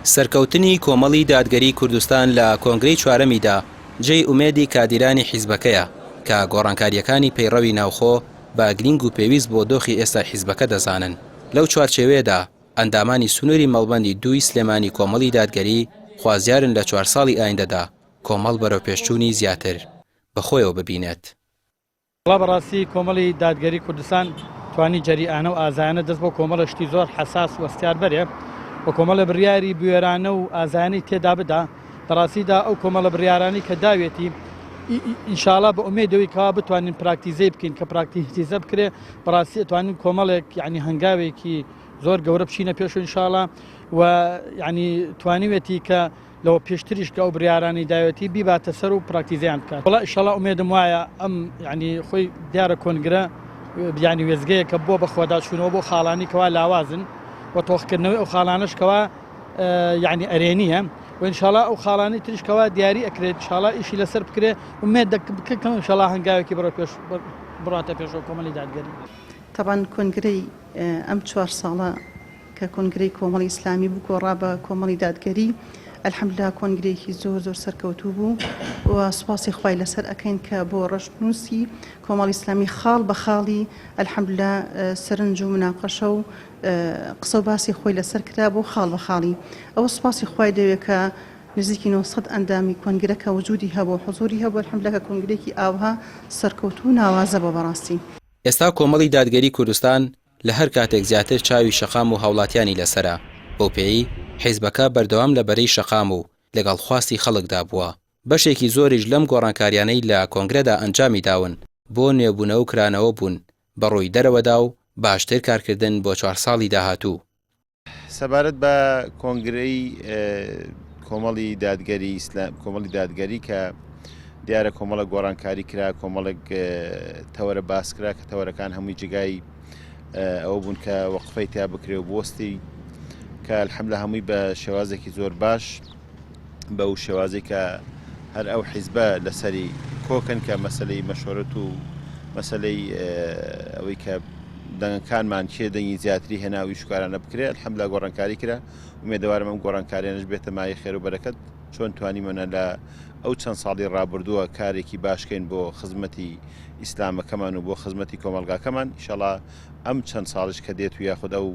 سەرکەوتنی کۆمەڵی دادگەری کوردستان لە کۆنگرەی چوارەمیدا جێی ئومێدی کادیرانی حیزبەکەیە کە گۆڕانکارییەکانی پەیڕەوی ناوخۆ بە گرینگ و پێویست بۆ دۆخی ئێستای حیزبەکە دەزانن. لەو چوارچێوەیەدا ئەندامانی سنووری مەڵبەندی دووی سلێمانی کۆمەڵی دادگەری خوازیارن لە چوار ساڵی ئایندەدا کۆمەڵ بەرەوپێشچوونی زیاتر بەخۆیەوە ببینێت. وەڵا بەڕاستی کۆمەڵی دادگەری کوردستان توانی جەریئانە و ئازایانە دەست بۆ کۆمەڵە شتی زۆر حەساس و هەستیار بەرێ و کۆمەڵە بڕیاری بوێرانە و ئازایانەی تێدا بدا لەڕاستیدا ئەو کۆمەڵە بڕیارانەی کە داوێتی ئینشاڵا بە ئومێدەوەی کەوا بتوانین پراکتیزەی بکەین کە پراکتیزە بکرێ بەڕاستی ئەتوانین کۆمەڵێک یعنی هەنگاوێکی زۆر گەورە بچینە پێش ئینشاڵا و یعنی توانیوێتی کە لەوە پێشتریش کە ئەو بریارانەی داوێتی بیباتە سەر و پراکتیزەیان بکات وەڵا ئیشەڵا ئومێدم وایە ئەم یعنی خۆی دیارە کۆنگرە یعنی وێزگەیەکە بۆ بەخۆداچوونەوە بۆ خاڵانی کەوا لاوازن و تۆخکردنەوەی ئەو خاڵانەش کەوا یعنی ئەرێنیە و ئینشاڵا ئەو خاڵانی تریش کەوا دیاری ئەکرێت ئینشاڵا ئیشی لەسەر بکرێ ئومێد دەکەم ئینشاڵا هەنگاوێکی بڕۆ پێش بڕاتە پێشەوە کۆمەلی دادگەری. تەبعەن کۆنگرەی ئەم چوار ساڵە کە کۆنگرەی کۆمەڵی ئیسلامی بوو گۆڕا بە کۆمەڵی دادگەری الحمدللە کۆنگرەیەکی زۆر زۆر سەرکەوتوو بوو و سوپاسی خوای لەسەر ئەکەین کە بۆ ڕەشنووسی کۆمەڵی ئیسلامی خاڵ بە خاڵی الحمدللە سەرنج و مناقەشە و قسە و باسی خۆی لەسەر کرا بۆ خاڵ بە خاڵی ئەوە سوپاسی خوای دەوێ کە نزیکی 900 ئەندامی کۆنگرە کە وجودی هەبوو حزوری هەبوو الحمدللە کە کۆنگرەیەکی ئاوها سەرکەوتوو و ناوازە بۆ بەڕاستی. ئێستا کۆمەڵی دادگەری کوردستان لە هەر کاتێک زیاتر چاوی شەقام و هاوڵاتیانی لەسەرە، بەوپێیەی حیزبەکە بەردەوام لە بەرەی شەقام و لەگەڵ خواستی خەڵکدا بووە، بەشێکی زۆریش لەم گۆڕانکاریانەی لە کۆنگرەدا ئەنجامی داون بۆ نوێبوونەوە و کرانەوە بوون بەڕووی دەرەوەدا و باشتر کارکردن بۆ چوار ساڵی داهاتوو. سەبارەت بە کۆنگرەی کۆمەڵی دادگەری ئیسلام کۆمەڵی دادگەری کە دیارە کۆمەڵە گۆڕانکاری کرا کۆمەڵێک تەوەرە باس کرا کە تەوەرەکان هەمووی جێگای ئەوە بوون کە وەقفەی تیا بکرێ و بوەستی کە الحمد لە هەمووی بە شێوازێکی زۆر باش بەو شێوازەی کە هەر ئەو حیزبە لەسەری کۆکن کە مەسەلەی مەشۆرەت و مەسەلەی ئەوەی کە دەنگەکانمان کێ دەنگی زیاتری هێنا و ئیشکارانە بکرێ الحمدلله گۆڕانکاری کرا ئومێدەوارم ئەم گۆڕانکاریانەش بێتە مایەی خێر و بەرەکەت چۆن توانیمەنە لە ئەو چەند ساڵی ڕابردووە کارێکی باشکەین بۆ خزمەتی ئیسلامەکەمان و بۆ خزمەتی کۆمەڵگاکەمان ئیشەڵا ئەم چەند ساڵش کە دێت و یاخود ئەو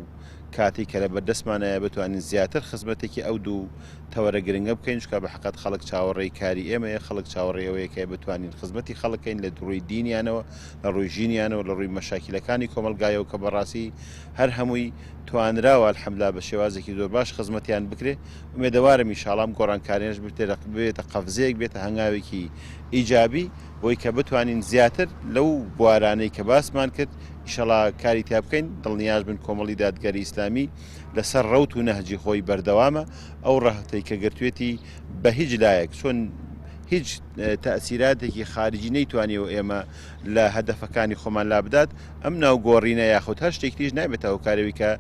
کاتەی کە لەبەردەستمانایە بتوانین زیاتر خزمەتێکی ئەو دوو تەوەرە گرنگە بکەین چونکە بە حەقەت خەڵک چاوەڕێی کاری ئێمەیە خەڵک چاوەڕێی ئەوەیە کە بتوانین خزمەتی خەڵک کەین لە ڕووی دینیانەوە لە ڕووی ژینیانەوە لە ڕووی مەشاکیلەکانی کۆمەڵگایەوە کە بەڕاستی هەر هەمووی توانراوە الحمدلله بە شێوازێکی زۆر باش خزمەتیان بکرێ ئومێدەوارم ئیشاڵا ئەم گۆڕانکاریانەش ببێتە قەفزەیەک بێتە هەنگاوێکی ئیجابی بۆی کە بتوانین زیاتر لەو بوارانەی کە باسمان کرد ئیشەڵا کاری تیا بکەین، دڵنیاش بن کۆمەڵی دادگەری ئیسلامی لەسەر ڕەوت و نەهجی خۆی بەردەوامە، ئەو ڕەهتەی کە گرتوێتی بە هیچ لایەک چۆن هیچ تەئسیراتێکی خارجی نەیتوانیەوە ئێمە لە هەدەفەکانی خۆمان لابدات، ئەم ناو گۆڕینە یاخود هەر شتێکی تریش نابێتە هۆکارەوی کە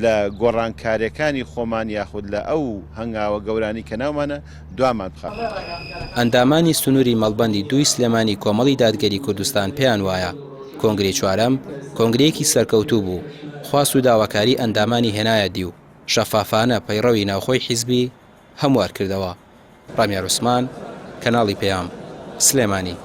لە گۆڕانکارێکانی خۆمان یاخود لە ئەو هەنگاوە گەورانەی کە ناومانە دوامان بخات. ئەندامانی سنووری مەڵبەندی دووی سلێمانی کۆمەڵی دادگەری کوردستان پێیان وایە کۆنگرەی چوارەم کۆنگرەیەکی سەرکەوتوو بوو، خواست و داواکاری ئەندامانی هێنایە دی و شەفافانە پەیڕەوی ناوخۆی حیزبی هەموار کردەوە. ڕامیار عوسمان، کەناڵی پەیام، سلێمانی.